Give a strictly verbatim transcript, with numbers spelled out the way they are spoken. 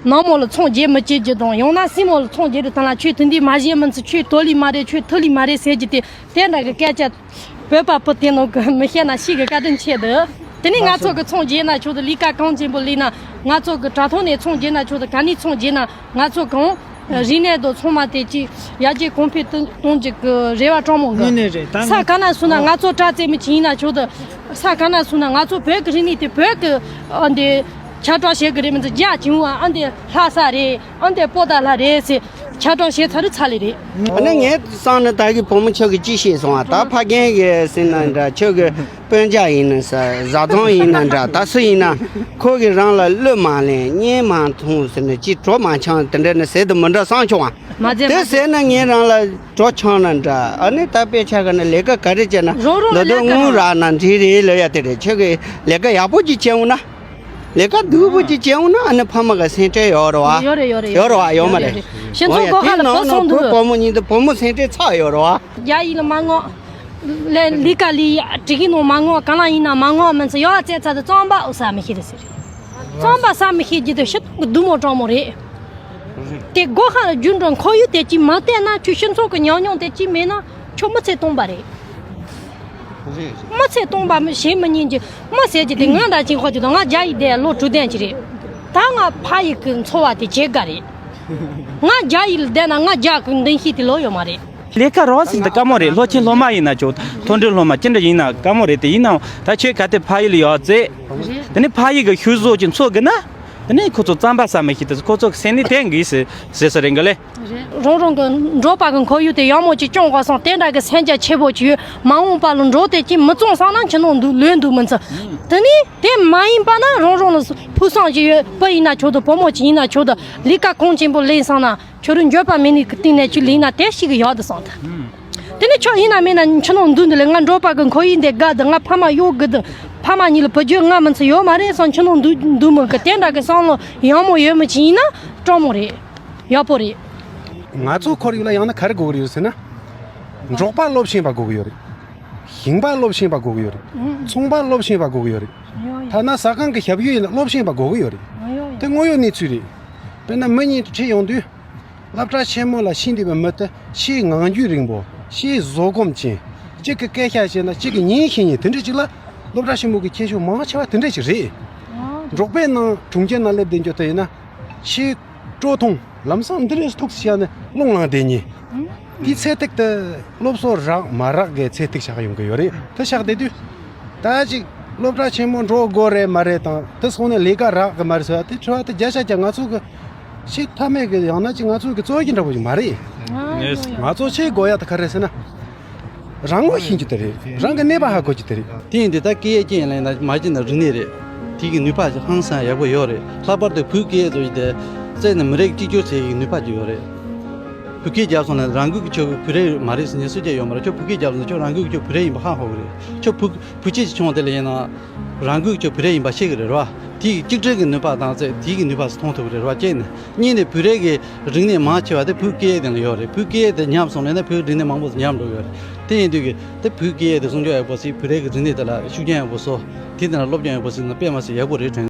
ནག་མོ་ལ་ཚོང་རྒྱག་མི་བྱེད་རྒྱུ་དང་། ཡང་ན་སྲིན་མོ་ལ་ཚོང་རྒྱག་རྒྱུ་དང་ལ། ཁྱོད་དེ་འདི་མ་བྱེད་མི་ཚུ། ཁྱོད་དོ་ལི་མ་རེད། ཁྱོད་ཐུ་ལི་མ་རེད་ཟེར་རྒྱུ་དེ། དེ་འདྲ་གི་སྐད་ཆ་བོད་པ་བུ་དེ་ནང་གི་མི་བཤད་ན་ཤི་གི་བཀའ་དྲིན་ཆེ་འདུག་དེ་ནས་ང་ཚོ་གི་ཚོང་རྒྱག་ན་ཆོག་དང་། ལས་ཀ་གང་ཆེན་པོ་ལས་ན། ང་ཚོ་གི་དྲ་ཐོག་ནས་ཚོང་རྒྱག་ན་ཆོག་དང་། ག་ནས་ཚོང་རྒྱག་ན། ང་ཚོ་གང་རིག་གནས་དང་ཚང་མ་དེ་ཅིག་ཡར་རྒྱས་གོང་འཕེལ་གཏོང་གཏོང་རྒྱུ་གི་རེ་བ་དྲང་མོ་གི། དངོས་གནས་རེད། ད་ས་ག་ན་སོང་ན་ང་ཚོ་དྲ་རྩེད་མོ་ཅིག་ཡིན་ན་ཆོག་དང་། ས་ག་ན་སོང་ན་ང་ཚོ་བོད་ཀྱི་རིག་གནས་དེ་བོད་ཀྱི་ཨ་འདི་ཁྱབ་བསྒྲགས་བྱེད་གི་རེད་མི་འདུག་རྒྱ་ཆེན་པོ་ཨ་འདི་ལྷ་ས་རེད། ཨ་འདི་པོ་ཏཱ་ལ་རེད་ཟེར་ཁྱབ་བསྒྲགས་བྱས་ཚར་རེད་ཚར་ལེ་རེད། ཨ་ནི་ངས་བསམ་ན་ད་གི་བུ་མོ་ཁྱོད་ཀྱིས་ཅི་བཤད་སོང་ཨ། ད་ཕ་རྒན་གྱིས་ཟེར་ན་འདྲ། ཁྱོད་ཀྱི་སྤུན་ཀྱག་ཡིན་ན་ས་བཟའ་ཚང་ཡིན་ན་འདྲ། ད་སུ་ཡིན་ན་ཁོ་གིས་རང་ལ་བློས་མ་ལེན། གཉེན་མ་ཐུང་ཟེར་ན་ཅི་གྲོགས་མ་འཆང་དེ་འདྲ་ནི་ཟེར་དུ་མི་འདྲ་བསམ་བྱུང་ཨ། མ་ཟེར་དེ་མ་ཟེར་ཟེར་ན་ངས་རང་ལ་གྲོགས་འཆང་ན་འདྲ། ཨ་ནི་ད་དཔེ་ཆ་ག་ན་ལས་ཀ་ག་རེ་བྱས་ན། རང་རང་ད་ལས་དུང་ཀ་དངུལ་རག་ན་འགྲིག་རེད་ལབ་ཡ་དེ་རེད། ཁྱོད་ཀྱིས་ལས་ཀ་ཡག་པོ་ཅིག་བྱས་འོང་ན། ལས་ཀ་སྡུག་པོ་ཅིག་བྱས་འོང་ན་ཨ་ནི་ཕ་མ་ག་སེམས་ཁྲལ་ཡོད་རེད་བ། ཡོད་རེད་ཡོད་རེད་ཡོད་རེད་བ། ཡོད་མ་རེད། ཤིང་ཚོགས་སྒོ་ཁ་ལ་བུད་སོང་འདུག་བུ་བུ་མོ་གཉིས་དེ་བུ་མོ་སེམས་ཁྲལ་ཚ་ཡོད་རེད་བ། རྒྱ་ཡིག་ལ་མ་ངོ་། ལས་ལས་ཀ་ལས་དྲི་གི་ནང་མ་ངོ་། གང་ལ་ཡིན་ན་མ་ངོ་མིན་ཚེ་ཡོད་ཨ་ཙེ་ཚ་དེ་རྩམ་པ་འོ་ས་མི་ཤེས་རེད་ཟེར། རྩམ་པ་ས་མི་ཤེས་རྒྱུ་དེ་ཤི་སྡུག་མོ་དྲང་མོ་རེད། དེ་སྒོ་ཁ་ལ་རྒྱུན་དུ་ཁོར་ཡུག་དེ་ཅིག་མ་བལྟས་ན་ཁྱོད་ཤིང་ཚོགས་ཀྱི་ཉམས་མྱོང་དེ་ཅིག་མེད་ན་ཁྱོད་མི་ཚེ་སྟོང་པ་རེད། མི་ཚེ་སྟོང་པ་མི་ཞེ་མི་ཉན་གྱི་མི་ཟེར་གྱི་དེ་ང་འདྲ་ཅིག་ཧོ་ཅིག་དང་། ང་རྒྱ་ཡིག་དེ་ལོ་དྲུག་ལྡན་ཅིག་རེད། ད་ང་ཕ་ཡིག་གི་འཚོ་བ་དེ་བྱེད་དགའ་རེད། ང་རྒྱ་ཡིག་ལ་བསྡད་ན་ང་རྒྱ་གི་འདུན་ཤེས་དེ་ལོ་ཡོད་མ་རེད། ལས་ཀ་རོགས་ཟིན་དུ་དཀའ་མོ་རེད། སློབ་ཆེན་སློབ་མ་ཡིན་ན་ཆོག་མཐོ་འབྲིང་སློབ་མ་ཅི་འདྲ་ཡིན་ན་དཀའ་མོ་རེད། དེ་ཡིན་ནའང་ད་ཁྱོད་ག་དེ་ཕ་ཡིག་ལ་ཡོད་ཚེ། དེ་ནི་ཕ་ཡིག་གི་ཤུལ་བཟོ་ཅིག་འཚོ་དགོས་ན། དེ་ནི་ཁོ་ཚོ་རྩམ་པ་ཟ་མི་ཤེས་དུས་ཁོ་ཚོ་གི་སེམས་ནི་དེ་འགིས་ཟེར་ཟེར་ས་རེད་འགའ་ལེ། རང་རང་གི་འབྲོག་པ་གི་ཁོར་ཡུག་དེ་ཡག་མོ་ཅིག་སྐྱོང་དགོས་སོང་། དེ་འདྲ་གི་སེམས་རྒྱ་ཆེ་པོ་ཅིག་ཡོད། མ་འོངས་པ་ལ་འབྲོག་དེ་ཅིག་མི་བཙོང་སོང་ན་ཁྱིམ་ནང་འདུག་ལོས་འདུག་མི་ཚེ། དེ་ནི་དེ་མ་ཡིན་པ་ན་རང་རང་ལ་ཕུགས་བསམ་ཅིག་ཡོད། བུ་ཡིན་ན་ཆོག་དང་བུ་མོ་ཅིག་ཡིན་ན་ཆོག་དང་ལས་ཀ་གང་ཆེན་པོ་ལས་སོང་ན་ཁྱོད་རང་འགྱོད་པ་མེད་ནི་གི་སྟེང་ནས་ཅིག་ལས་ན་དེ་ཞིག་གི་ཡག་དུ་སོང་ད། དེ་ནི་ཁྱོད་ཡིན་ན་མིན་ན་ཁྱིམ་ནང་འདུག་འདི་ལས་ང་འབྲོག་པ་གི་ཁོར་ཡུག་འདི་དགའ་དང་། ང་ཕ་མ་གཡོག་དགོས་དང་། ཕ་མ་གཉིས་ལ་བུ་རྒྱུད་ང་མི་ཚེ་ཡོད་མ་རེད་སོང་ཁྱིམ་ནང་འདུག་འདུག་མི་གི་དེ་འདྲ་གི་བསམ་བློ་ཡག་མོ་ཡོད་མི་ཅིག་ཡིན་ན་སྤྲང་མོ་རེད། ཡག་པོ་རེད། ང་ཚོ་ཁོར་ཡུག་ལ་ཡང་ན་ག་རེ་དགོས་ཀྱི་ཡོད་ཟེར་ན། འབྲོག་པ་སློབ་ཆེན་པ་དགོས་ཀྱི་ཡོད་རེད། ཞིང་པ་སློབ་ཆེན་པ་དགོས་ཀྱི་ཡོད་རེད། ཚོང་པ་སློབ་ཆེན་པ་དགོས་ཀྱི་ཡོད་རེད། ཐ་ན་ཟ་ཁང་གི་ཞབས་ཞུ་ཡིན་ན་སློབ་ཆེན་པ་དགོས་ཀྱི་ཡོད་རེད། དེ་དངོས་ཡོད་གནས་ཚུལ་རེད། དཔེར་ན་མི་གཉིས་ཁྲིད་ཡོང་དུས། སློབ་གྲྭ་ཆེན་མོ་ལ་ཕྱིན་བསྡད་པའི་མི་དེ་ཆེས་ངང་རྒྱུད་རིང་པོ། ཆེས་བཟོད་སྒོམ་ཅན། གཅིག་གི་སྐད་ཆ་བཤད་ན་གཅིག་གིས་ཉན་ཤེས་མཁན་དེ་འདྲ་ཅིག་ལ་སློབ་གྲྭ་ཆེན་མོ་གི་ཁྱད་ཆོས་མང་ཆེ་བ་དེ་འདྲ་ཞིག་རེད། འབྲོག་པའི་ནང་གྲོང་ཁྱེར་ནང་སླེབས་བསྡད་རྒྱུ་དེ་ཡིན་ན་ཆེས་སྤྲོ་ཐུང་། ལམ་སང་འདི་རེད་ཐུག་སི་ཡ་ནི་རླུང་ལངས་བསྡད་མཁན། དེའི་ཚད་ཐིག་དེ་སློབ་གསོ་རག་མ་རག་གི་ཚད་ཐིག་ཆགས་ཡོང་གི་ཡོད་རེད། དེ་ཆགས་བསྡད་དུས། ད་ཅིག་སློབ་གྲྭ་ཆེན་མོ་འགྲོ་དགོས་རེད་མ་རེད་དང་། དེ་སོང་ནས་ལས་ཀ་རག་གི་མ་རེད་ཟེར་བ་དེ་དྲི་བ་དེ་བརྒྱ་ཆ་བརྒྱ་ང་ཚོ་གི་ཤེས་ཐབས་མེད་གི། ཡང་ན་ཅིག་ང་ཚོ་གི་རྩོད་ཀྱི་འདྲ་པོ་ཞིག་མ་རེད། ང་ཚོ་ཤེས་དགོས་ཡ་དེ་ག་རེ་ཟེར་ན། རང་ངོ་ཤེས་རྒྱུ་དེ་རེད། རང་གི་གནས་པ་ཧ་གོ་རྒྱུ་དེ་རེད། དེ་ཡིན་དུས་ད་སྐད་ཡིག་ཅན་ལེན་ན་མ་བྱས་ན་རིག་གནས་རེད། དེ་གི་ནུས་པ་ཧང་སང་ཡག་པོ་ཡོད་རེད། ལྷག་པར་དུ་བོད་སྐད་ཡིག་ཚོ་ཡིན་ཏེ། རྩེ་ནས་མི་རིགས་གཅིག་གྱུར་ཚད་ཀྱི་ནུས་པ་ཅིག་ཡོད་རེད། བོད་སྐད་རྒྱབ་སོང་ན་རང་འགུལ་གྱི་ཆོ་གི་བོད་རིགས་མ་རེད་ཟེར་མཁན་སུ་གཅིག་ཡོད་མ་རེད། ཁྱོད་བོད་སྐད་རྒྱབ་སོང་ན་ཁྱོད་རང་འགུལ་གྱི་ཆོ་བོད་རིགས་ཡིན་པ་ཧ་གོ་གི་རེད། ཁྱོད་བོད་བོད་སྐད་ཅིག་བྱུང་བ་དེ་ལ་ཡིན་ན། རང་འགུལ་གྱི་བོད་རིགས་ཡིན་པ་ཤེས་གི་རེད་བ། དེ་གི་གཅིག་སྒྲིལ་གྱི་ནུས་པ་དང་ཚེ་དེ་གི་ནུས་པ་སུ་མཐོང་ཐུབ་གི་རེད་བ། གཅིག་ནས། གཉིས་ནས་བོད་རིགས་ཀྱི་རིག་གནས་མང་ཆེ་བ་དེ་བོད་སྐད་ཡིག་དེ་ལ་ཡོད་རེད། བོད་སྐད་ཡིག་དེ་ཉམས་སོང་ལབ་ན་བོད་རིག་གནས་མང་པོ་ཞིག་ཉམས་འགྲོ་གི་ཡོད་རེད། དེ་ཡིན་དུས་ཀྱི་དེ་བོད་སྐད་ཡིག་དེ་སྲུང་སྐྱོབ་ཡག་པོ་བྱེད། བོད་རིགས་ཀྱི་རིག་གནས་དེ་ལ་ཤུགས་རྐྱེན་ཡག་པོ་བཟོ། དེ་དེ་ལ་སློབ་སྦྱོང་ཡག་པོ་བྱེད་ན་དཔེ་མ་སྲིད་ཡག་པོ་རེད་དྲན།